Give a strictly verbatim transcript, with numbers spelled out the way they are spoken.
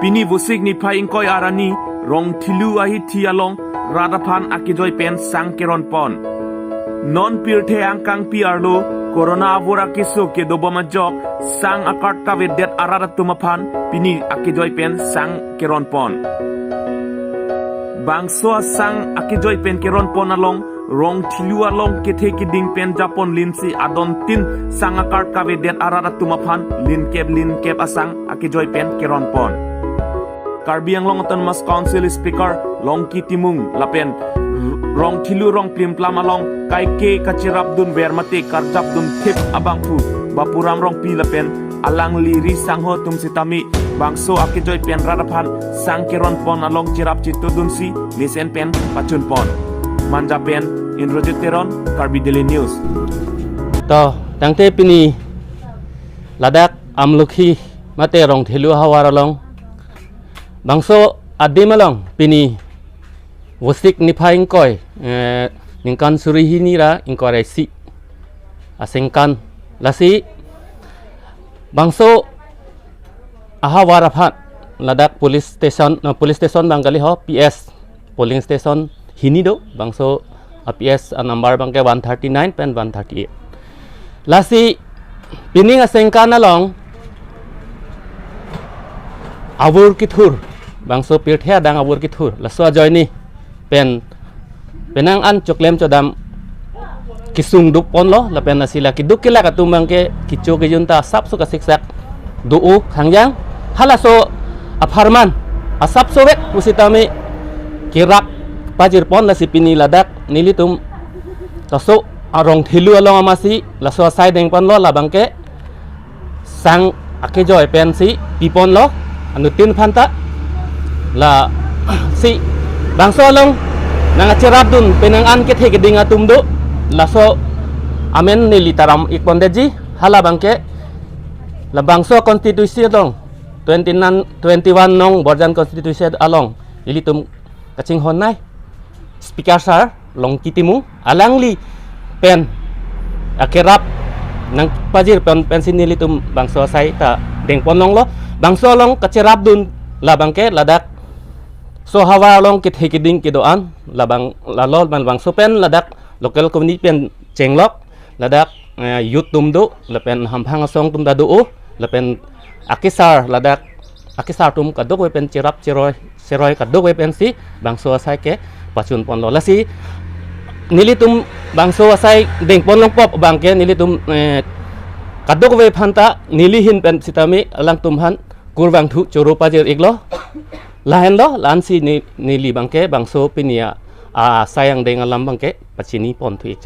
Pini Vosik niphai ingkoi arni Rongthelu ahithi along rat aphan akejoi pen sang keron pon. Non pirthe angkangpi arlo corona avur akeso kedobom ajok sang akart kavedet arat atum aphan pini akejoi pen sang keron pon. Bangso asang akejoi pen keron pon along Rongthelu along kethe keding pen japon linsi adontin sang akart kavedet arat atum aphan linkep linkep asang akejoi pen keron pon. Karbi Anglong Autonomous Council Speaker Longki Timung lapen Rongthelu Rongplimplam along kaike kacherapdun ver mate karjapdun thip abangphu Bapuram Rongpi lapen alangli ri sangho atum sitame bangso akejoi pen rat aphan sang keron pon along cherap chitudunsi mesen pen pachun pon. Manja pen Indrajit Teron, Karbi Daily News. To, tangte pini ladak Amlokhi mate Rongthelu ahavar along bangso adim along pini Vosik niphai ingkoi, eh, ningkan suri hini ra ingkoi ra isi asengkan lasi bangso ahavar aphan ladak police station, eh, police station bang kali ho, P S polling station hini do, bangso a P S a number bangke one thirty-nine pen one thirty-eight. Lasi pining asengkan along avur kethur, bangso pirthe adang avur kethur, laso ajoine pen penang an choklem chodam kesung duk ponlo, lapen lasi la keduk kelak atum bangke kecho kejun ta asapso kasiksak do-o hangjang, halaso apharman asapso vek pusitame kerap pajir pon. Lasi pini ladak nelitum laso a Rongthelu along amatsi laso asai deng ponlo, labangke sang akejoi pensi pi ponlo anuttin aphanta. Lasi bangso along nangkacherapdun penang an kethe keding atum do, laso amen neli taram ik pondetji, hala bangke labangso constituency along twenty-nine, twenty-one nong Borjan constituency along ilitum kachinghon nai Speaker Sir Longki Timung, alangli pen akerap nangpajir pon pensi nelitum bangso asai ta deng pon longlo. Bangso along kacherapdun labangke ladak so ahavar along kethe keding kedo-an labang lalo man bangso pen ladak local community pen chenglok, ladak, eh, youth atum do, lapen hamphang asong atum ta do-o, lapen akesar ladak akesar atum kadokave pen cherap cheroi cheroi kadokave pensi bangso asai kepachun ponlo. Lasi nelitum bangso asai deng pon longkok bangke nelitum, eh, kadokave aphanta neli ahin pen sitame alangtum aphan kurvangthu choro pajir iklo. Lahenlo, la-ansi ne-, neli bangke bangso pini a, asai angdeng alam bangke pachini ponthu ik.